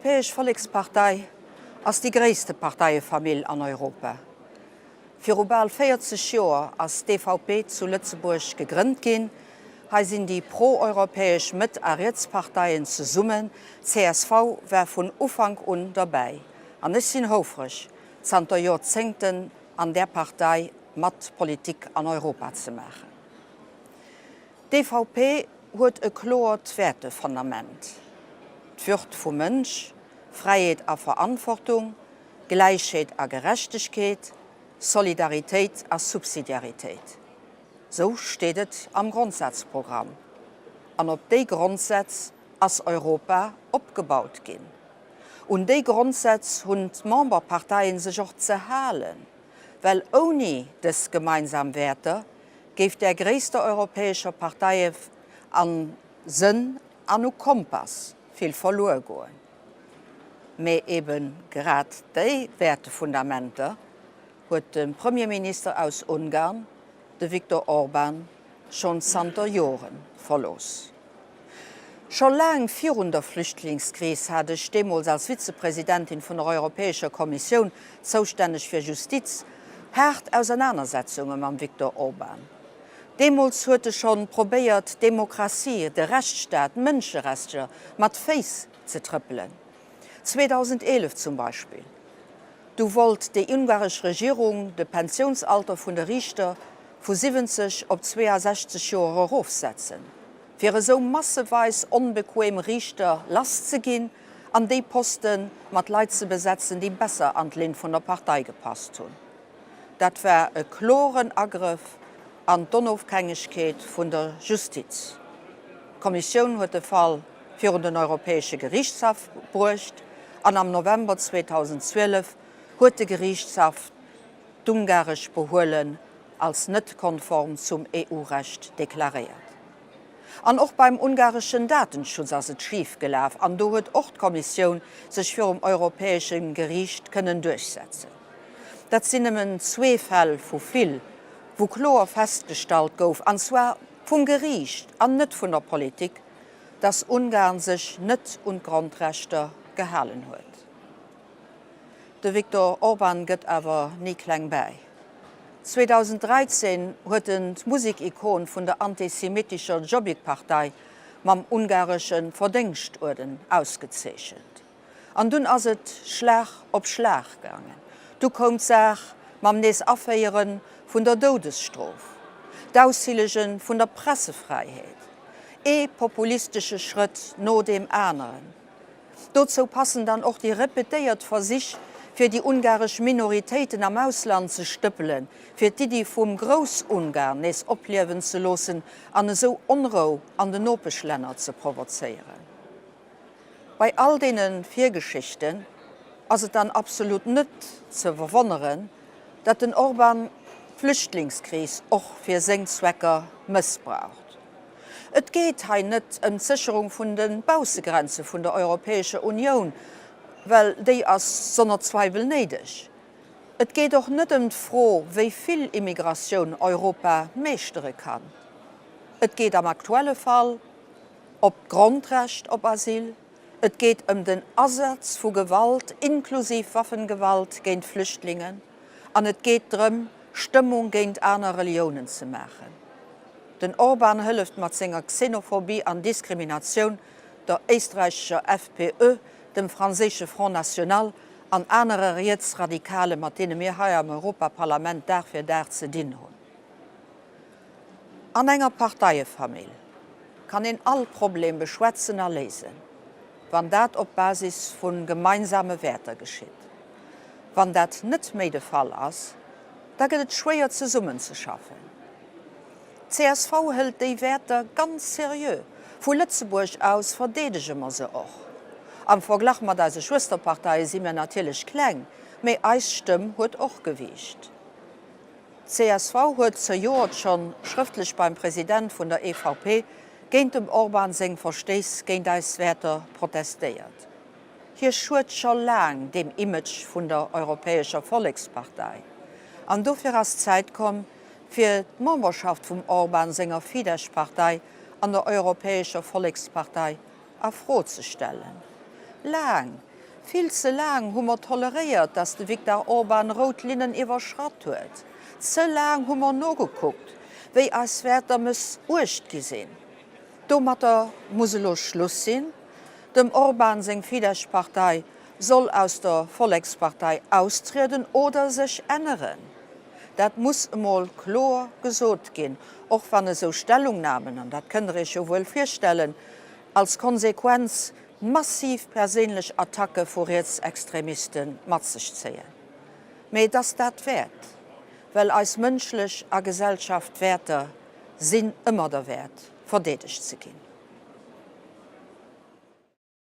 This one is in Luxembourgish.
Europäesch Vollekspartei ass déi gréisste Parteiefamill an Europa. Viru bal 40 Joer ass d'EVP zu Lëtzebuerg gegrënnt ginn. Hei sinn déi pro-europäesch Mëtt a Rietsparteien zesummen. Csv war vun Ufank un derbäi. An ech sinn houfreg, zanter Joerzéngten an där Partei mat Politik an Europa ze maachen. D'EVP huet e kloert Wäertefondament, d'Würd vum Mënsch, Fräiheet a Verantwortung, Gläichheet a Gerechtegkeet, Solidaritéit a Subsidiaritéit. Sou steet et am Grondsazprogramm. An op déi Grondsätz ass Europa opgebaut ginn. Un déi Grondsätz hunn d'Memberparteien sech och ze halen, well ouni dës gemeinsam Wäerter géif där gréisster europäescher Partei an Sënn an u Kompass vill verluer goen. Mee eben grad déi Wäertefundamenter huet de Premierminister aus Ungarn, de Viktor Orban, schonn zanter Jore verlooss. Scho laang virun der Flüchtlingskris hat ech, deemools als Vizepresidentin vun der Europäescher Kommissioun, zoustänneg fir Justiz, haart Ausernanersetzunge mam Viktor Orban. Deemools huet e schonn probéiert, d'Demokratie, de Rechtsstaat, d'Mënscherechter mat Féiss ze trëppelen. 2011 zum Beispill, du wollt déi ungaresch Regierung de Pensiounsalter vun de Riichter vu 70 op 62 Joer erofsetzen. fir esou masseweis onbequem Riichter lass ze ginn an déi Poste mat Leit ze besetzen, déi besser an d'Linn vun der Partei gepasst hunn. Dat war e kloren Agrëff an d'Onofhängegkeet vun der Justiz. D'Kommissioun huet de Fall virun den Europäesche Geriichtshaff bruecht an am November 2012 huet de Geriichtshaff d'ungaresch Behuelen als net konform zum EU-Recht deklaréiert. An och beim ungareschen Datenschutz ass et schif gelaf an do huet och d'Kommissioun sech virum Europäesche Geriicht kënnen duerchsetzen. Dat sinn nëmmen zwee Fäll vu vill, wou kloer festgestallt gouf, an zwar vum Geriicht an net vun der Politik, dass Ungarn sech net un d'Grondrechter gehalen huet. De Viktor Orban gëtt awer ni kleng bäi. 2013 huet en d'Musekikon vun der antisemitescher Jobbik-Partei mam ungaresche Verdéngschtuerden ausgezeechent. An dunn ass et Schlag op Schlag gaangen. Du koum d'Saach mam nees Aféiere vun der Doudesstrof, d'Aushillege vun der Pressefräiheet, ee populistesche Schrëtt no deem aneren. Dozou passen dann och déi repetéiert Versich, fir déi ungaresch Minoritéiten am Ausland ze stëppelen, fir d'Iddi vum Groussungarn nees opliewen ze loossen an esou Onrou an den Nopeschlänner ze provozéieren. Bei all deene Virgeschichten ass et dann absolut net ze verwonneren, datt den Orban d'Flüchtlingskris och fir seng Zwecker mëssbraucht. Et geet hei net ëm d'Sécherung vun de Baussegrenze vun der Europäescher Unioun, well déi ass sonner Zweiwel néideg. Et geet och net ëm d'Fro, wéi vill Immigratioun Europa meeschtere kann. Et geet am aktuelle Fall op d'Grondrecht op Asyl, et geet ëm den Asaz vu Gewalt, inklusiv Waffengewalt géint Flüchtlingen, an et geet drëm, Stëmmung géint aner Reliounen ze maachen. Den Orban hëlleft mat senger Xenophobie an Diskriminatioun der éisträichescher FPÖ, dem franséische Front National an anere Rietsradikale mat deene mir hei am Europaparlament Dag fir Dag ze dinn hunn. An enger Parteiefamill kann een all Problem beschwätzen a léisen, wann dat op Basis vu gemeinsame Wäerter geschitt. Wann dat net méi de Fall ass, da gëtt et schwéier zesummenzeschaffen. Csv hëlt déi Wäerter ganz seriö. Vu Lëtzebuerg aus verdeedege mer se och. Am Verglach mat eise Schwësterparteie si mir natierlech kleng, mee eis Stëmm huet och Gewiicht. Csv huet zejoert schonn schrëftlech beim President vun der EVP géint dem Orban seng Verstéiss géint eis Wäerter protestéiert. Hie schued scho laang deem Image vun der Europäescher Vollekspartei. An dofir ass d'Zäit komm, fir d'Memberschaft vum Orban senger Fidesz-Partei an der Europäescher Vollekspartei a Fro ze stellen. Laang. Vill ze laang hu mer toleréiert, dass de Viktor Orban rout Linnen iwwerschratt huet. Ze laang hu mer nogekuckt, wéi eis Wäerter mëssuecht gi sinn. Domatter muss elo Schluss sinn. Dem Orban seng Fidesz-Partei soll aus der Vollekspartei austrieden oder sech änneren. Dat muss emol kloer gesot ginn, och wann esou Stellungnamen, an dat kënnt Der Iech jo wuel virstellen, als Konsequenz massiv perséinlech Attacke vu Rietsextremiste mat sech zéien. Mee et ass dat wäert, well eis mënschlech a Gesellschaft Wäerter sinn ëmmer derwäert, verdeedegt ze ginn.